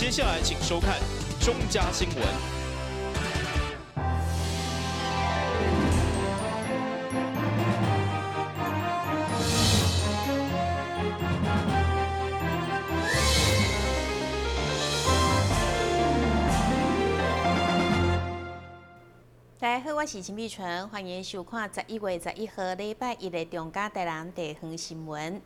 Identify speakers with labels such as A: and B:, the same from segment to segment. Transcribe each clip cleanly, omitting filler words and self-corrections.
A: 接下來請收看中嘉新聞。
B: 大家好，我是陳美純，歡迎收看11月11號禮拜一的中嘉台南地方新聞。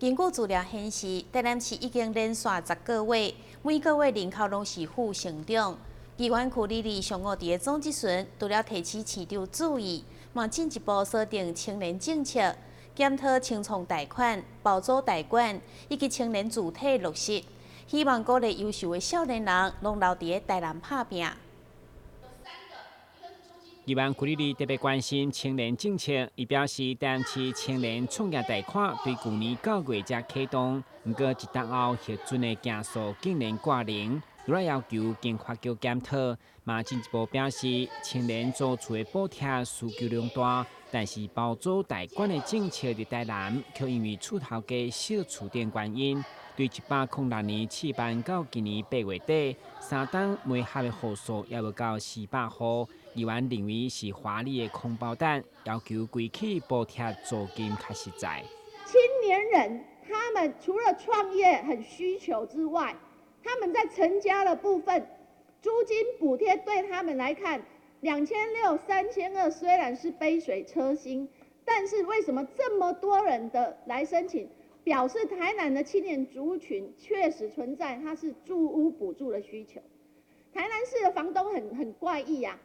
B: 根據資料顯示，台南市已經連續10個月，每個月人口攏是負成長。議員區里里上午佇个總質詢，除了提醒市長注意，嘛進一步鎖定青年政策，檢討青創貸款、包租代管以及青年住宅落實，希望鼓勵優秀的少年人攏留佇个台南拍拚。
C: 議員區里里特別關心青年政策，伊表示，台南市青年創業貸款對舊年9月才啟動，毋過一冬後核准的件數竟然掛零，除了要求經發局檢討，嘛進一步表示，青年租厝的補貼需求量大，但是包租代管的政策佇台南，卻因為厝頭家小厝頂原因，對106年試辦到今年8月底，三冬每合的戶數猶無到400戶。議員認為是華麗的空包彈，要求規起補貼租金較實在。
D: 青年人他們除了創業很需求之外，他們在成家的部分，租金補貼對他們來看，2600、3200雖然是杯水車薪，但是為什麼這麼多人的來申請？表示台南的青年族群確實存在，他是住屋補助的需求。台南市的房東很怪異啊。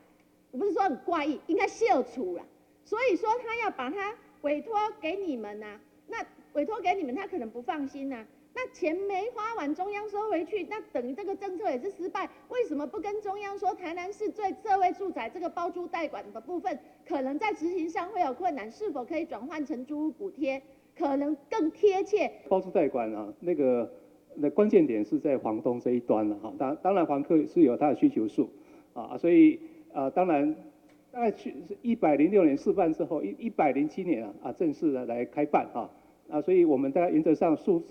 D: 我不是說很怪異，應該秀出啦。所以說他要把它委託給你們啊，那委託給你們，他可能不放心啊。那錢沒花完，中央收回去，那等於這個政策也是失敗。為什麼不跟中央說，台南市對社會住宅這個包租代管的部分，可能在執行上會有困難，是否可以轉換成租屋補貼，可能更貼切？
E: 包租代管啊，那關鍵點是在房東這一端了哈。當然房客是有他的需求數啊，所以。當然，大概去106年試辦之後，107年啊正式的來開辦啊，啊，所以我們大概原則上數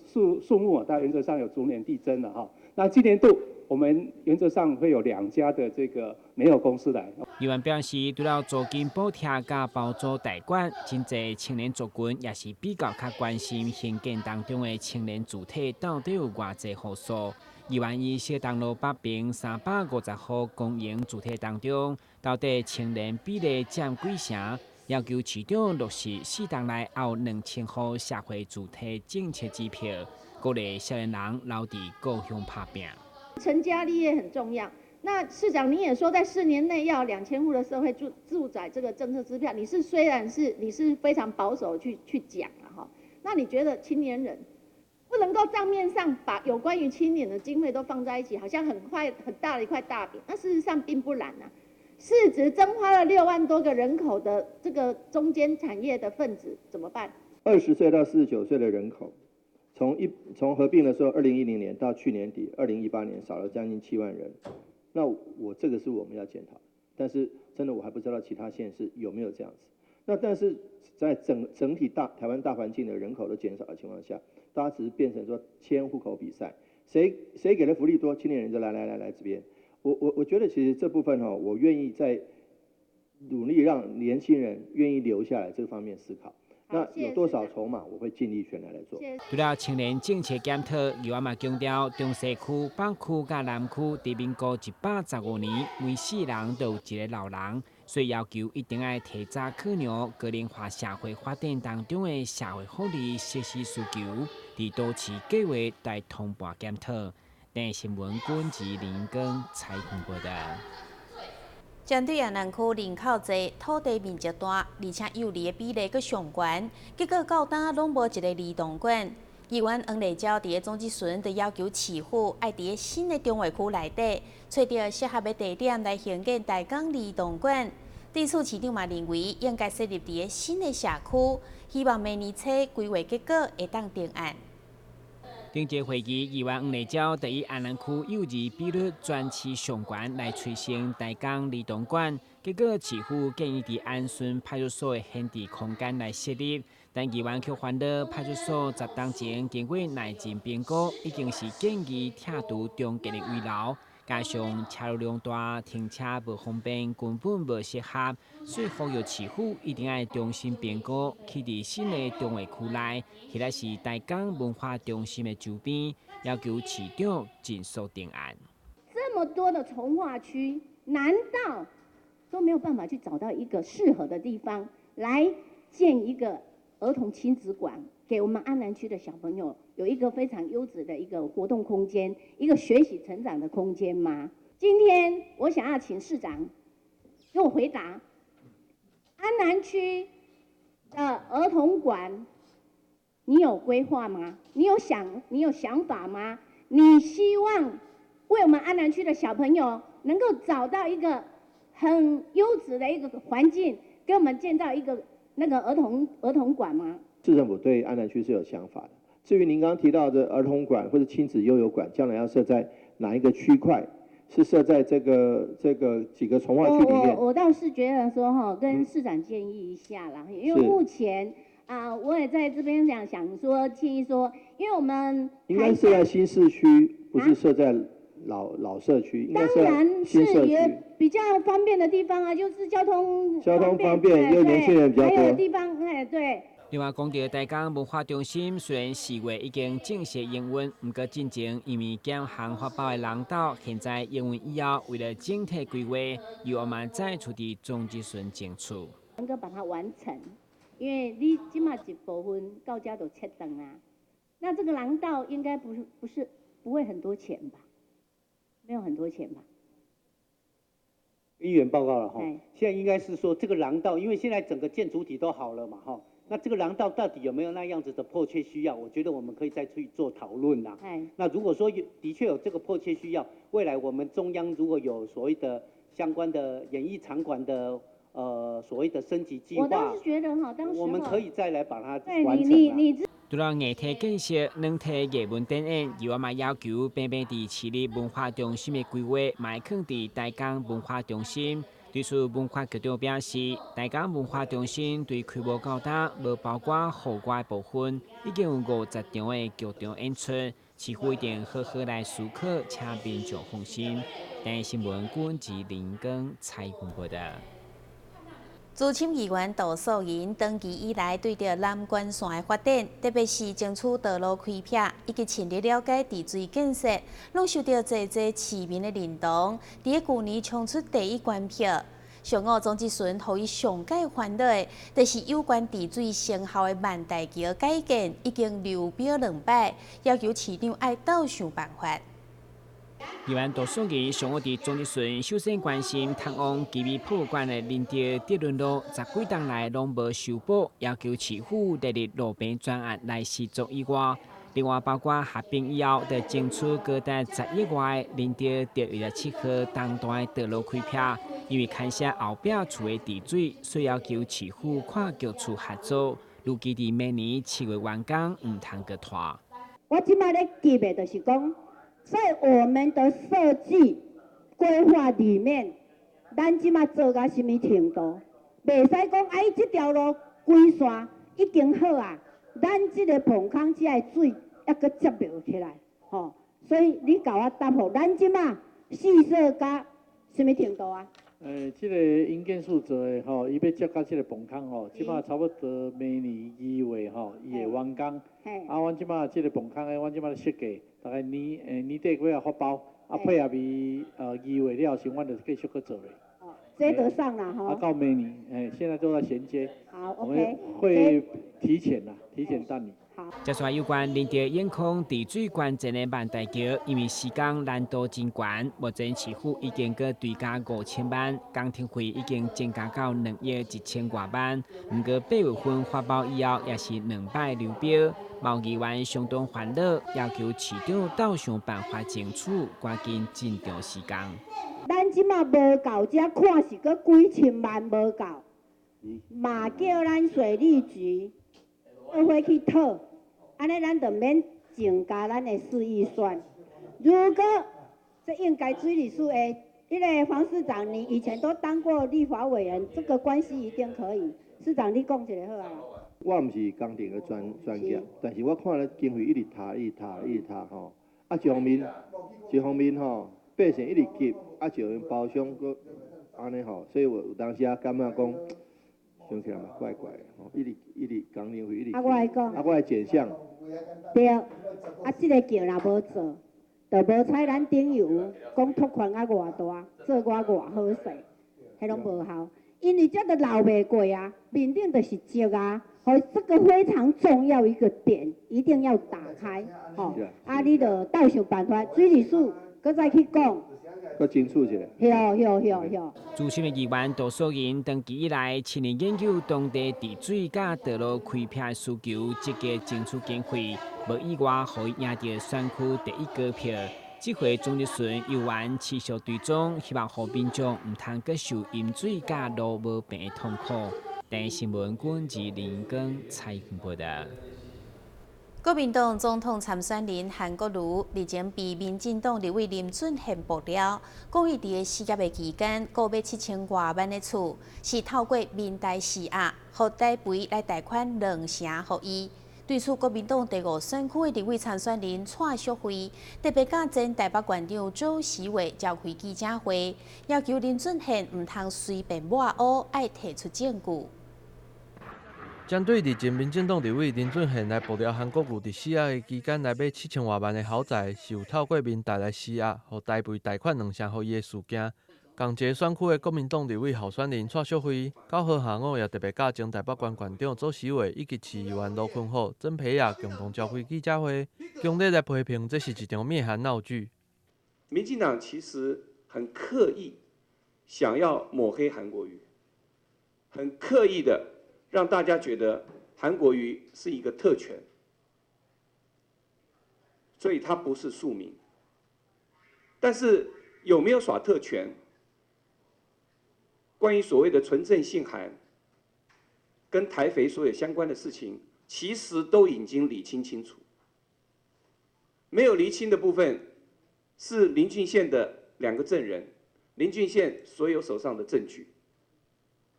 E: 目啊，大概原則上有逐年遞增了哈。那今年度我們原則上會有兩家的這個沒有公司來。
C: 議員表示，除了租金補貼佮包租代管，真濟青年族群也是比較較關心興建當中的青年住宅到底有偌濟戶數。議員以小東路北爿350戶公營住宅當中，到底青年比例佔幾成？要求市長落實4冬內有2000戶社會住宅政策支票，鼓勵少年人留佇故鄉拍拚。
D: 成家立業很重要。那市長你也說，在4年內要2000戶的社會住宅這個政策支票，你是雖然是你是非常保守去講了哈，那你覺得青年人不能夠賬面上把有關於青年的經費都放在一起，好像很快很大的一塊大餅，那事實上並不然啊。市值增花了6萬多個人口的這個中間產業的分子怎麼辦？20
F: 歲到49歲的人口，從合併的時候，2010年到去年底2018年少了將近7萬人。那我這個是我們要檢討，但是真的我還不知道其他縣市有沒有這樣子。那但是在整體大台灣大環境的人口都減少的情況下，大家只是變成說遷戶口比賽，誰給的福利多，青年人就來來來來這邊。我覺得其實這部分哈，我願意在努力讓年輕人願意留下來這方面思考。那有多少籌碼，我會盡力全來來做。
C: 除了青年政策檢討，議員嘛強調，中西區、北區佮南區佇民國115年，每四人就有一個老人，所以要求一定愛提早考量高齡化社會發展當中的社會福利設施需求，佇都市計劃來通盤檢討。電視新聞軍事林根採訪報道。
B: 針對安南區人口濟、土地面積大，而且幼兒的比例閣上懸，結果到今攏無一個兒童館。議員黃麗嬌佇个總質詢就要求市府愛佇个新的重劃區內底，揣著適合的地點來興建大港兒童館。對此，市長嘛認為應該設立佇个新的社區，希望明年初規劃結果會當定案。
C: 頂一會議，議員黃麗嬌就以安南區幼兒比率全市上懸來催生大港兒童館，結果市府建議佇安順派出所的閒置空間來設立，但議員卻煩惱派出所10冬前經過內政評估，已經是建議拆除中間的圍樓，加上車流量大，停車無方便，根本無適合，所以呼籲市府一定愛重新評估，起佇新的重劃區內，或者是台江文化中心的周邊，要求市長盡速定案。
D: 這麼多的重劃區，難道都沒有辦法去找到一個適合的地方來建一個兒童親子館，給我們安南區的小朋友有一個非常優質的一個活動空間，一個學習成長的空間嗎？今天我想要請市長給我回答：安南區的兒童館，你有規劃嗎？你有想法嗎？你希望為我們安南區的小朋友能夠找到一個很優質的一個環境，給我們建造一個那個兒童館嗎？
F: 市政府對安南區是有想法的。至於您剛剛提到的兒童館或者親子悠遊館，將來要設在哪一個區塊？是設在這個幾個重劃區裡面？
D: 我倒是覺得說哈，跟市長建議一下啦，因為目前啊，我也在這邊想想說建議說，因為我們
F: 應該設在新市區，不是設在老社區。
D: 當然是也比較方便的地方啊，就是交通
F: 交通方便，又年輕人比較多。
D: 還有地方，哎，對。
C: 另外，講著台江文化中心，雖然4月已經正式營運，毋過進前因為減項發包的廊道，現在營運以後，為了整體規劃，由我們再出佇總質詢爭取。
D: 能夠把它完成，因為你這馬一部分到遮就切斷啊，那這個廊道應該不是不會很多錢吧？沒有很多錢吧？
E: 議員報告了哈，現在應該是說這個廊道，因為現在整個建築體都好了嘛哈。那這個廊道到底有沒有那樣子的迫切需要？我覺得我們可以再去做討論啦。那如果說有的確有這個迫切需要，未來我們中央如果有所謂的相關的演藝場館的所謂的升級計劃，
D: 我倒是覺得哈，當時
E: 我們可以再來把它完成。
D: 你
C: 除了硬體建設、軟體藝文展演，伊嘛要求平平佇市立文化中心的規劃，嘛會囥佇台江文化中心。對此，文化局長表示，台江文化中心對開幕到今，無包括戶外部分，已經有50場的劇場演出，市府一定好好來思考，請民眾放心。台視新聞郭志林跟蔡文報道。
B: 資深議員杜素仁長期以來對著南關線的發展，特別是爭取道路開闢以及深入了解治水建設，攏受著濟濟市民的認同。佇舊年衝出第一關票，上午總質詢予伊上蓋煩惱的，就是有關治水成效的萬大橋改建已經流標兩擺，要求市長愛鬥想辦法。
C: 議員杜素仁上午佇總質詢，首先關心通往基米博物館的仁德德倫路，十幾冬來攏無修補，要求市府列入路邊專案來施作以外，另外包括合併以後，著爭取高達10億外仁德第27號東段的道路開闢，因為牽涉後壁厝的治水，所以要求市府跨局處合作，預計佇明年7月完工，毋通閣拖。
G: 我這擺咧急的，就是講，在我們的設計規劃裡面，咱這馬做到啥物程度？袂使講哎，這條路規線已經好啊，咱這个膨空這个水猶閣接袂起來，吼。所以你共我答覆，咱這馬試做到啥物程度啊？
H: 這个營建署做的吼，伊欲接到這个膨空吼，這馬差不多明年2月吼，伊會完工。啊，阮這馬這个膨空的，阮這馬咧設計，大概年底過後發包，啊配合伊2月了時，阮就繼續閣做咧。
G: 哦，這得上啦吼。
H: 啊，到明年，現在都在銜接。
G: 好，
H: 我們會提前啦，提前等你。
C: 接下來有關仁德永康治水關鍵的萬大橋，因為施工難度真懸，目前市府已經閣追加5000萬，工程費已經增加到2億1千外萬。毋過8月份發包以後，也是兩擺流標。毛議員相當煩惱，要求市長鬥想辦法爭取，趕緊進場施工。
G: 咱這馬無夠，這看是閣幾千萬無夠，嘛叫咱水利局做伙去討。按呢，咱就免增加咱的市預算。如果這應該水利署的，彼个黃市長，你以前都當過立法委員，這個關係一定可以。市長，你講一下好啊。
F: 我毋是工程的專家，但是我看咧經費一直拖，一直拖，一直拖吼。啊，一方面吼，百姓一直急，啊，一方面包商閣按呢吼，所以我有當時啊感覺講，想起來嘛怪怪的吼，一直一直工程費一直。
G: 啊，我來講。
F: 啊，我的減項。
G: 對，啊，這个橋若無做，就無采咱頂油講拓寬啊偌大，做我偌好勢，彼攏無效，因為這都流袂過啊，面頂就是積啊，吼，這個非常重要一個點，一定要打開，吼，啊，你就鬥想辦法，水利署閣再去講。
F: 閣清楚一下。
G: 對對對對。
C: 資深的議員杜素仁長期以來親力研究當地治水佮道路開闢的需求，積極爭取經費，無意外予伊贏著選區第一高票。這回鍾日順猶原持續追蹤，希望予民眾毋通閣受淹水佮路無平的痛苦。台視新聞軍自林根采訪報道。
B: 國民黨總統參選人韓國瑜日前被民進黨立委林俊憲爆料，講伊佇咧失業的期間購買7000外萬的厝，是透過民代施壓，予台肥來貸款2成予伊。對此，國民黨第五選區的立委參選人蔡淑慧特別佮前台北縣長周錫瑋召開記者會，要求林俊憲毋通隨便抹烏，愛提出證據。
I: 針對日前民進黨立委林俊憲來爆料韓國瑜佇失業的期間來買7000外萬的豪宅，是有透過民代來施壓，予台肥貸款2成予伊的事件。仝一個選區的國民黨立委候選人蔡淑慧，9號下午也特別佮前台北縣縣長周錫瑋以及市議員盧坤虎、曾培亞共同召開記者會，強烈來批評這是一場滅韓鬧劇。
J: 民進黨其實很刻意想要抹黑韓國瑜，很刻意的讓大家覺得韓國瑜是一個特權，所以他不是庶民。但是有沒有耍特權？關於所謂的存證信函，跟台肥所有相關的事情，其實都已經理清清楚。沒有釐清的部分，是林俊憲的兩個證人，林俊憲所有手上的證據，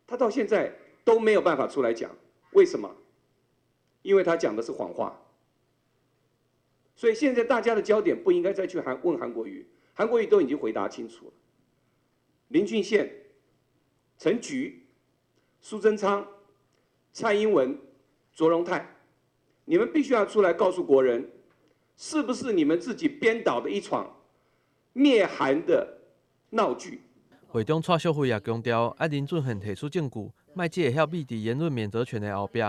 J: 他到現在都沒有辦法出來講，為什麼？因為他講的是謊話。所以現在大家的焦點不應該再去問韓國瑜，韓國瑜都已經回答清楚了。林俊憲、陳菊、蘇貞昌、蔡英文、卓榮泰，你們必須要出來告訴國人，是不是你們自己編導的一場滅韓的鬧劇？
I: 會長蔡淑慧也強調，愛林俊憲提出證據，莫只會曉秘佇言論免責權的後壁。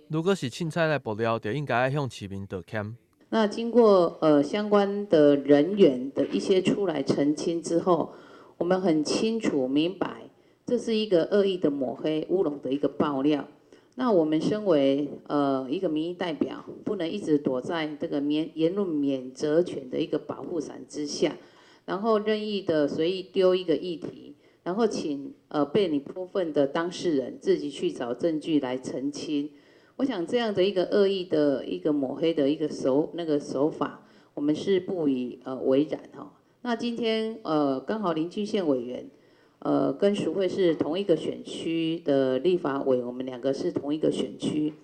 I: 如果是凊彩來爆料，就應該愛向市民道歉。
K: 那經過相關的人員的一些出來澄清之後，我們很清楚明白，這是一個惡意的抹黑、烏龍的一個爆料。那我們身為一個民意代表，不能一直躲在這個言論免責權的一個保護傘之下，然後任意的隨意丟一個議題，然後請被你潑糞的當事人自己去找證據來澄清。我想這樣的一個惡意的一個抹黑的一個手法，我們是不以為然哈。那今天剛好林俊憲委員跟淑慧是同一個選區的立法委，我們兩個是同一個選區。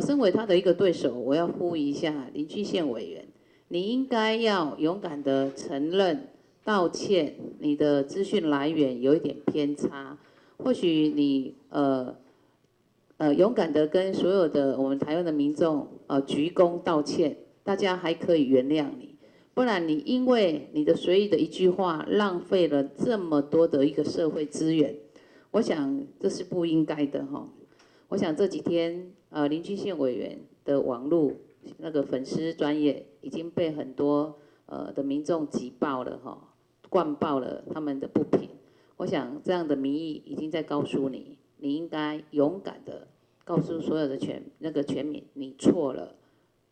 K: 身為他的一個對手，我要呼籲一下林俊憲委員，你應該要勇敢的承認、道歉，你的資訊來源有一點偏差，或許你勇敢的跟所有的我們台灣的民眾鞠躬道歉，大家還可以原諒你。不然你因為你的隨意的一句話，浪費了這麼多的一個社會資源，我想這是不應該的哈。我想這幾天林俊憲委員的網路那個粉絲專頁已經被很多的民眾擠爆了哈，灌爆了他們的不平。我想這樣的民意已經在告訴你，你應該勇敢的告訴所有的全民，你錯了。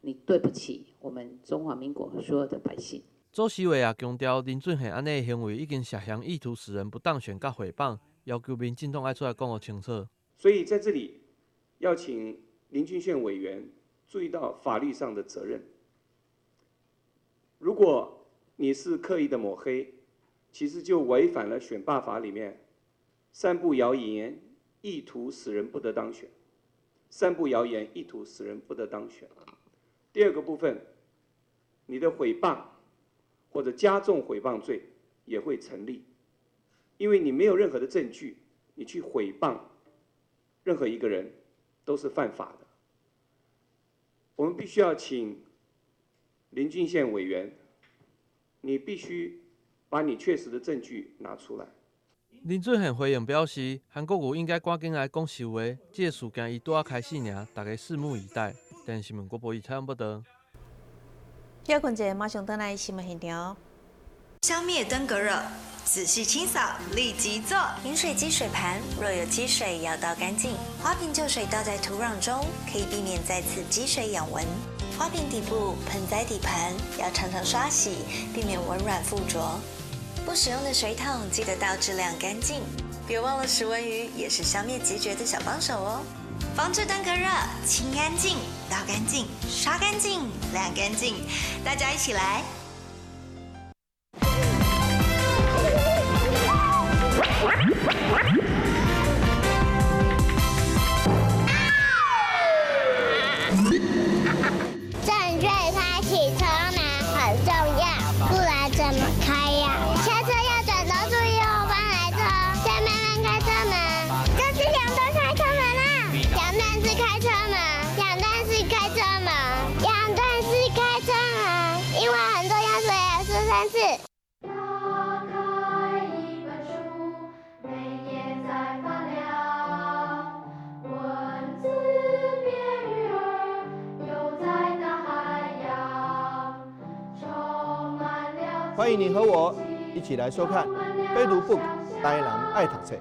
K: 你對不起我們中華民國所有的百姓。
I: 周錫瑋也強調，林俊憲按呢的行為已經涉嫌意圖使人不當選佮誹謗，要求民進黨愛出來講予清楚。
J: 所以在這裡要請林俊憲委員注意到法律上的責任。如果你是刻意的抹黑，其實就違反了選罷法裡面散布謠言、意圖使人不得當選。散布谣言，意图使人不得当选。第二个部分，你的诽谤或者加重诽谤罪也会成立，因为你没有任何的证据，你去诽谤任何一个人都是犯法的。我们必须要请林俊宪委员，你必须把你确实的证据拿出来。
I: 林俊宪回应表示，韩国瑜应该赶紧来讲实话，这个事件伊拄仔开始尔，大家拭目以待。电视新闻郭博仪采访报道。
B: 歇睏者，马上转来新闻现场。
L: 消灭登革热，仔细清扫，立即做。饮水机水盘若有积水，要倒干净。花瓶旧水倒在土壤中，可以避免再次积水养蚊。花瓶底部、盆栽底盘要常常刷洗，避免蚊卵附着。不使用的水桶记得倒置晾干净。别忘了食蚊鱼也是消灭孑孓的小帮手哦。防治登革热，清干净、倒干净、刷干净、晾干净，大家一起来。
M: 正确开启车门很重要，不然怎么开呀？下车要转头注意后方来车，再慢慢开车门。这是两段开车门啦，两段式开车门，两段式开车门，两段式开车门，因为很重要，所以要说三次。
F: 欢迎你和我一起来收看《非读 book 台南爱读册》。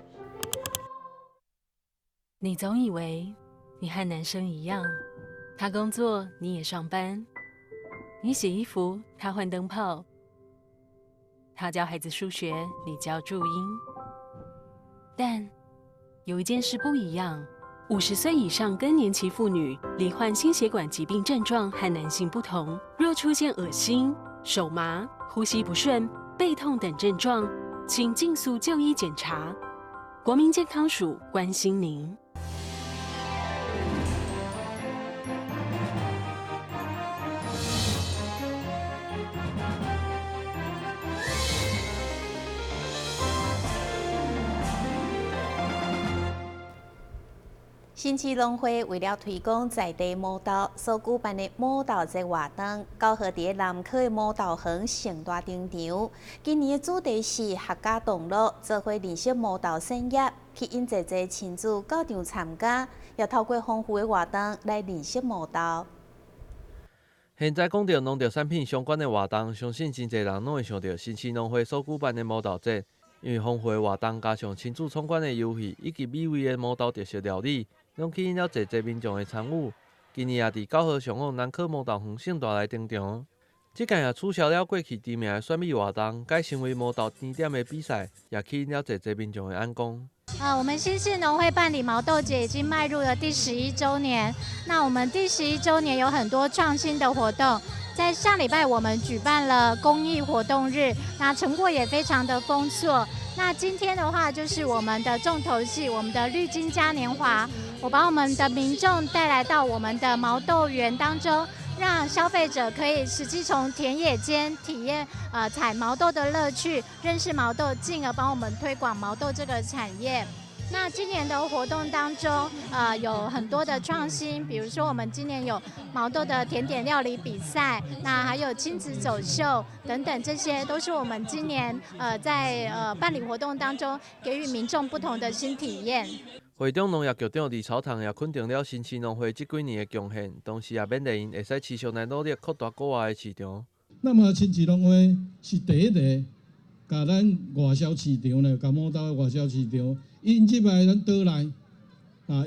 N: 你总以为你和男生一样，他工作你也上班，你洗衣服他换灯泡，他教孩子数学你教注音。但有一件事不一样：50岁以上更年期妇女罹患心血管疾病症状和男性不同，若出现恶心、手麻、呼吸不顺、背痛等症状，请尽速就医检查。国民健康署关心您。
B: 新市农会为了推广在地毛豆，所举办的毛豆节活动，九号伫南科的毛豆园盛大登场。今年的主题是合家同乐，做伙认识毛豆产业，吸引济济亲子到场参加，也透过丰富的活动来认识毛豆。
I: 现在讲到农特产品相关的活动，相信真济人拢会想到新市农会所举办的毛豆节，因为丰富的活动加上亲子闯关的游戏，以及美味的毛豆特色料理，拢吸引了济济民众的参与。今年也伫9号上午南科毛豆园盛大来登场。这届也取消了过去知名的选美活动，改成为毛豆甜点的比赛，也吸引了济济民众的眼光。
O: 我们新市农会办理毛豆节已经迈入了第11周年。那我们第11周年有很多创新的活动，在上礼拜我们举办了公益活动日，那成果也非常的丰硕。那今天的话就是我们的重头戏，我们的绿金嘉年华。我把我们的民众带来到我们的毛豆园当中，让消费者可以实际从田野间体验采毛豆的乐趣，认识毛豆，进而帮我们推广毛豆这个产业。那今年的活动当中，有很多的创新，比如说我们今年有毛豆的甜点料理比赛，那还有亲子走秀等等，这些都是我们今年在办理活动当中给予民众不同的新体验。
I: 会长农业局长李朝堂也肯定了新市农会这几年的贡献，同时也勉励𪜶会使持续来努力扩大国外的市场。
P: 那么新市农会是第一个，共咱外销市场呢，共毛豆的外销市场引入来咱岛内，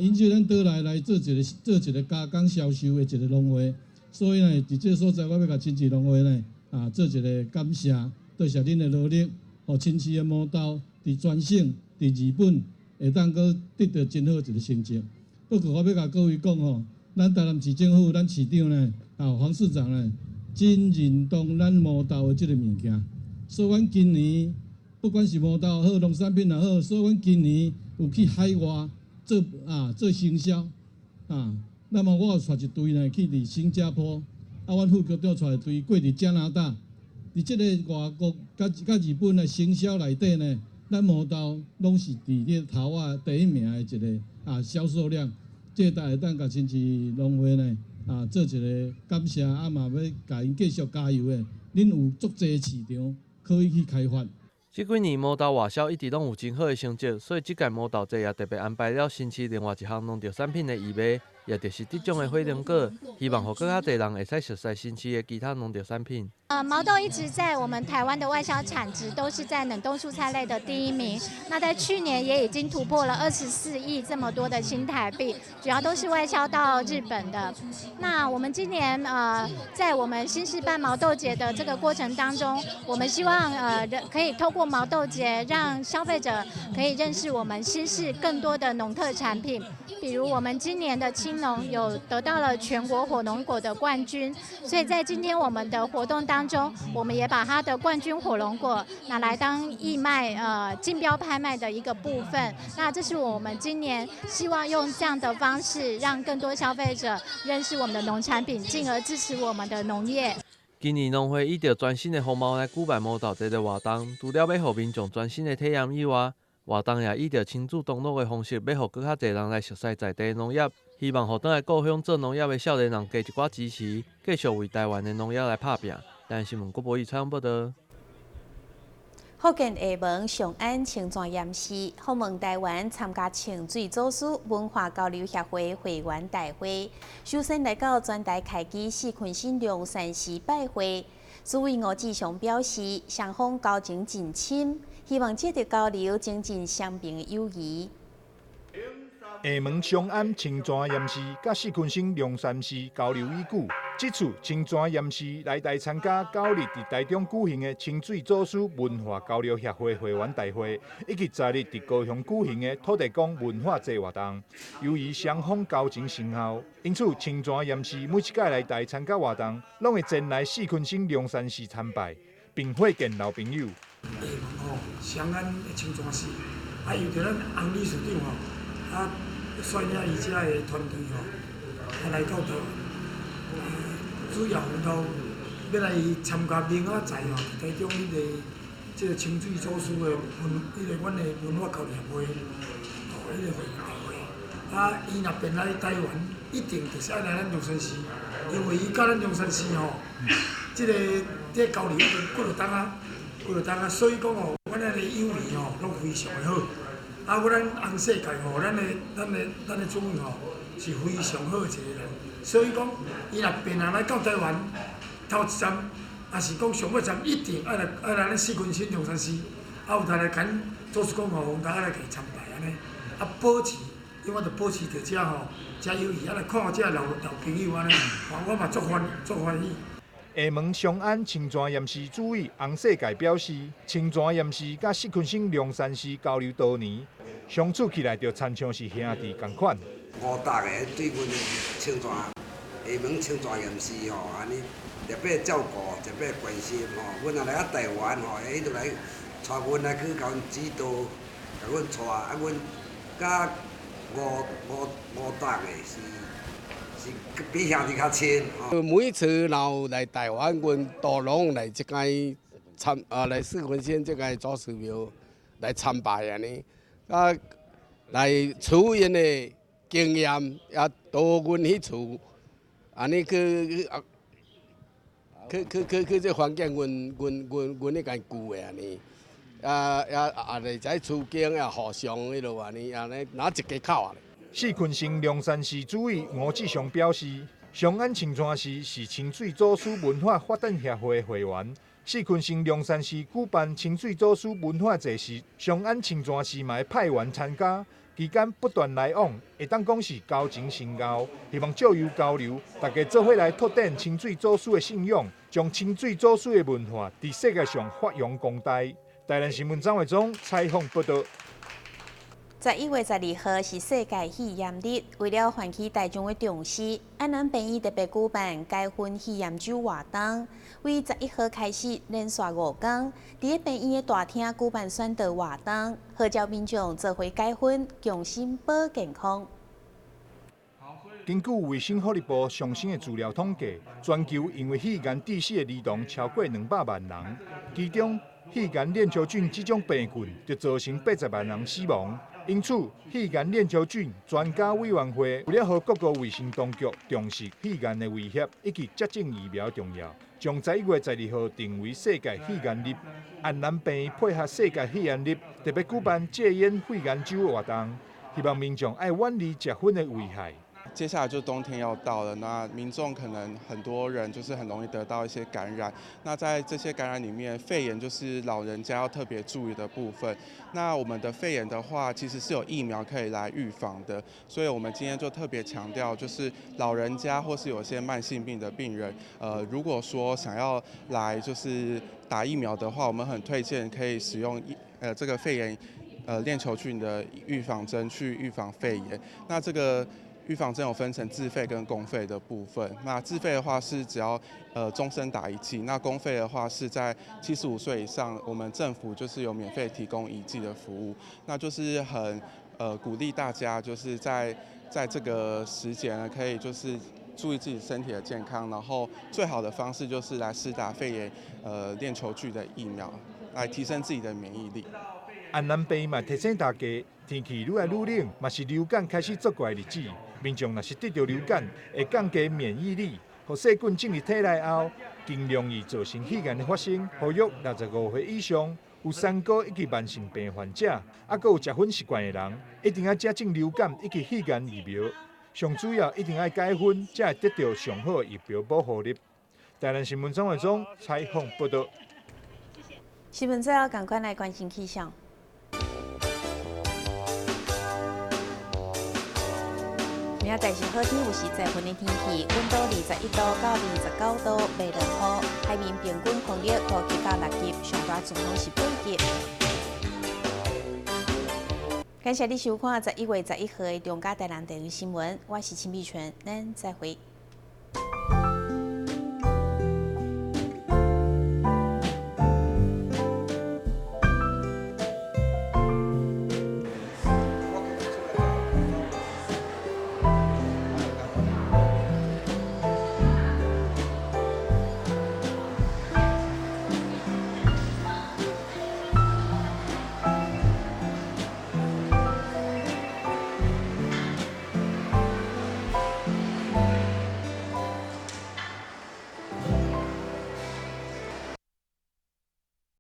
P: 引入咱岛内来做一个加工销售的一个农会。所以呢，伫这个所在，我欲共新市农会呢，做一个感谢，多谢恁的努力，予新市的毛豆伫全省、伫日本会当阁得到真好一个成绩。不过我欲共各位讲吼，咱台南市政府、咱市长呢，黄市长呢，真认同咱毛豆的这个物件。所以，阮今年不管是毛豆好，农产品也好，所以阮今年有去海外做行销，啊。那麼我有帶一隊呢去佇新加坡，啊，阮副局長帶一隊過佇加拿大，佇這个外國佮佮日本的行銷內底呢，咱毛豆攏是佇這頭仔第一名的一个啊銷售量，這個會當共新市農會呢啊做一个感謝，啊嘛欲共𪜶繼續加油的，恁有足濟市場可以去開發。
I: 這幾年毛豆外銷一直攏有真好的成績，所以這屆毛豆節也特別安排了新市另外一項農特產品的義賣，也就是得獎的火龍果，希望予閣較濟人會使熟悉新市的其他農特產品。
O: 毛豆一直在我們台灣的外銷產值都是在冷凍蔬菜類的第一名。那在去年也已經突破了24億這麼多的新台幣，主要都是外銷到日本的。那我們今年在我們新市辦毛豆節的這個過程當中，我們希望可以透過毛豆節，讓消費者可以認識我們新市更多的農特產品，比如我們今年的青農有得到了全國火龍果的冠軍，所以在今天我們的活動當中，我們也把它的冠軍火龍果拿來當義賣，競標拍賣的一個部分。那這是我們今年希望用這樣的方式，讓更多消費者認識我們的農產品，進而支持我們的農業。
I: 今年農會以著全新的風貌來舉辦毛豆節的活動，除了欲予民眾全新的體驗以外，活動也以著親子同樂的方式，欲予閣較濟人來熟悉在地農業，希望予轉來故鄉做農業的少年人加一寡支持，繼續為台灣的農業來拍拚。台南新聞郭博義採訪報導。
B: 福建廈門上安清泉岩寺訪問台灣參加清水祖師文化交流協會會員大會，首先來到全台開基四坤省龍山寺拜會。主委吳志雄表示，雙方交情真深，希望藉著交流增進雙邊的友誼。
Q: 廈門松安清泉岩寺佮四坤省龍山寺交流已久，這次清泉岩寺來台參加9日佇台中舉行的清水祖師文化交流協會會員大會，以及10日佇高雄舉行的土地公文化節活動。由於雙方交情深厚，因此清泉岩寺每一屆來台參加活動，攏會前來四坤省龍山寺參拜，並會見老朋友。
R: 廈門吼，松安的清泉寺，啊，由著咱洪理事長吼，啊，率領伊遮的團隊吼，啊來到台灣，主要都欲來參加明仔載吼，佇台中彼个這个清水祖師的文，彼个阮的文化交流協會，吼，彼个會員大會。啊，伊若便來台灣，一定就是愛來咱龍山寺，因為伊佮咱龍山寺吼，這个這交流已經幾落冬啊，幾落冬啊，所以講吼，阮遐个友誼吼，攏非常的好。啊，阮洪世界吼，咱的主委吼是非常好一个人，所以講，伊若病人來到台灣，頭一站，抑是講上尾站，一定愛來咱四坤省龍山寺，啊，有當來共祖師公吼，有當愛來共伊參拜按呢，啊，保持，永遠著保持著這吼，這友誼，啊來看這老老朋友按呢，我嘛足歡喜。
Q: 廈門松安清泉岩寺主委洪世界表示，清泉岩寺佮四坤省龍山寺交流多年，相處起來就親像是兄弟仝款。
S: 吳達的對阮清泉廈門清泉岩寺吼，按呢特別照顧，特別關心吼。阮若來到台灣吼，伊就來帶阮來去共阮指導，共阮帶啊，阮佮吳達的是。比兄弟較親。
T: 每一次若有來台灣，阮都攏來這間參啊，來四坤縣這間祖師廟來參拜按呢，啊，來取𪜶的經驗，也到阮彼厝，按呢去啊，去去去去這環境，阮彼間舊的按呢，啊啊啊！來在取經啊，互相彼落按呢，按呢若一家口啊。
Q: 四坤省龍山寺主委吳志雄表示，松安清泉寺是清水祖師文化發展協會會員。四坤省龍山寺舉辦清水祖師文化節時，松安清泉寺嘛會派員參加，期間不斷來往，會當講是交情深厚。希望藉由交流，大家做伙來拓展清水祖師的信仰，將清水祖師的文化佇世界上發揚光大。台南新聞張偉忠採訪報導。
B: 11月12號是世界肺炎日，為了喚起大眾的重視，安南病院特別舉辦解紛肺炎周活動，為11號開始連續5天，佇病院的大廳舉辦宣導活動，號召民眾做伙解紛，共心保健康。
Q: 根據衛生福利部上新的資料統計，全球因為肺炎致死的兒童超過200萬人，其中肺炎鏈球菌這種病菌就造成80萬人死亡。因此，肺炎鏈球菌專家委員會為了予各國衛生當局重視肺炎的威脅以及接種疫苗重要，將11月12號定為世界肺炎日。安南病院配合世界肺炎日，特別舉辦戒菸肺炎週活動，希望民眾愛遠離食薰的危害。
U: 接下來就冬天要到了，那民眾可能很多人就是很容易得到一些感染。那在這些感染裡面，肺炎就是老人家要特別注意的部分。那我們的肺炎的話，其實是有疫苗可以來預防的，所以我們今天就特別強調，就是老人家或是有些慢性病的病人，如果說想要來就是打疫苗的話，我們很推薦可以使用這個肺炎鏈球菌的預防針去預防肺炎。那這個預防針有分成自費跟公費的部分。那自費的話是只要終身打一劑，那公費的話是在75歲以上，我們政府就是有免費提供一劑的服務。那就是很鼓勵大家就是在這個時節呢，可以就是注意自己身體的健康，然後最好的方式就是來施打肺炎鏈球菌的疫苗，來提升自己的免疫力。
Q: 安南病院嘛提醒大家，天氣愈來愈冷，嘛是流感開始作怪的日子。民眾若是得著流感，會降低免疫力，予細菌進入體內後，更容易造成肺炎的發生。呼籲65歲以上有三高以及慢性病患者，猶閣有食薰習慣的人，一定愛接種流感以及肺炎疫苗。上主要一定愛戒薰，才會得著上好的疫苗保護力。台南新聞總會總採訪報道。
B: 新聞最後，趕快來關心氣象。明仔載是好天，有時在雲的天氣，溫度21度到29度，袂落雨。海面平均風力5級到6級，上大陣風是8級。感謝你收看11月11號的中嘉台南地方新聞，我是秦美泉，咱再會。